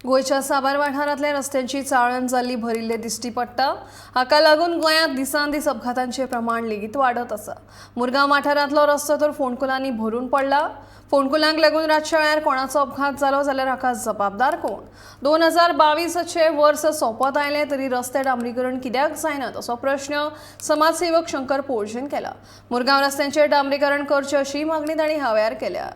गोंयच्या साबार वाठारांतल्या रस्त्यांची चाळण जाल्ली भरिल्ले दिश्टी पडटा. हाका लागून गोंयांत दिसान दीस अपघातांचें प्रमाण लेगीत वाडत आसा. मुरगांव वाठारांतलो रस्तो तर फोंडकुलांनी भरून पडला. फोंडकुलांक लागून रातच्या वेळार कोणाचो अपघात जालो जाल्यार हाका जबाबदार कोण? 2022चें वर्स सोंपत आयलें तरी रस्ते डांबरीकरण कित्याक जायना असो प्रश्न समाजसेवक शंकर पोळजेन केला. मुरगांव रस्त्यांचें डांबरीकरण करचें अशी मागणी तांणी ह्या वेळार केल्या.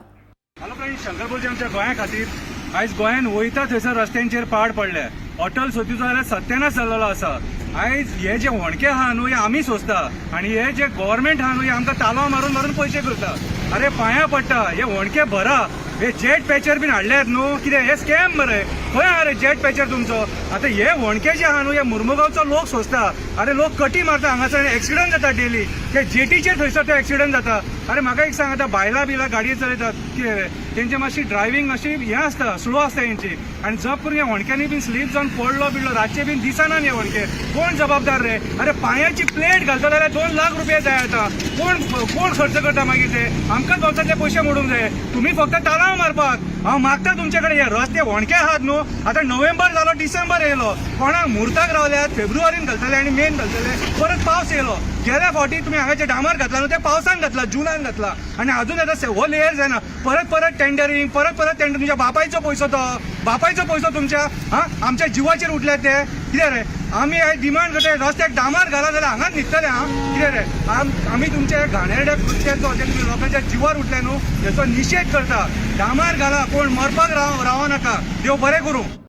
हॅलो फ्रेंड, शंकर बोलचे आमच्या गोंया खातीर. आयज गोंयान वयता थंयसर रस्त्यांचेर पाड पडले. अटल सेतूचो जाल्यार सत्यानाश जाल्लो आसा. आयज हे जे होणके आहा न्हू, हे आमी सोंसता आनी हे जे गव्हर्मेंट आहा न्हू, हे आमकां तालांव मारून मारून पयशे करता. अरे, पांया पडटा, हे होणके भरा. हे जेट पॅचर बीन हाडल्यात न्हू, कितें हे स्कॅम मरे? खंय आहा रे जेट पॅचर तुमचो? आतां हे होणके जे आहा न्हू, हे मुर्मुगांवचो लोक सोंसता. अरे, लोक कटी मारता हांगासर, एक्सिडंट जाता डेली. ते जेटीचेर थंयसर ते एक्सिडंट जाता. अरे, म्हाका एक सांग, आतां बायलां बिलां गाडये चलयतात, कितें रे, तेंचे मातशी ड्रायव्हिंग मातशी हें आसता, स्लो आसता तेंची. आनी जप करून ह्या होणक्यांनी बीन स्लीप जावन पडलो बिडलो, रातचे बीन दिसना हे होणके, कोण जबाबदार रे? अरे, पांयाची प्लेट घालता जाल्यार 2 लाख रुपया जाय. आतां कोण कोण खर्च करता मागीर ते? आमकांच बोल्सांतले पयशे मोडूंक जाय. तुमी फक्त तालांव मारपाक. हांव मागता तुमचे कडेन, हे रस्ते होणके आहात न्हू, आतां नोव्हेंबर जालो, डिसेंबर येयलो, कोणाक मुर्ताक रावल्यात? फेब्रुवारीन घालतले आनी मेन घालतले. परत पावस येयलो. गेल्या फावटी तुमी हांगाचे डांबर घातला न्हू, ते पावसान घातला, जुनान घातला आनी अजून आतां हो लेयर जायना. परत परत टेंडरींग, परत परत टेंडर. तुमच्या बापायचो पयसो तो, बापायचो पयसो तुमच्या. हा, आमच्या जिवाचेर उठल्यात ते. कितें रे, आमी आयज डिमांड करता, रस्त्याक डांबर घाला, जाल्यार हांगाच न्हिदतले. हा, कितें रे, आमी तुमच्या घाणेरड्या कृत्याचो, जे तुमी लोकांच्या जिवार उठले न्हू, हेचो निशेध करता. डांबर घाला, कोण मरपाक राव रावो नाका. देव बरें करूं.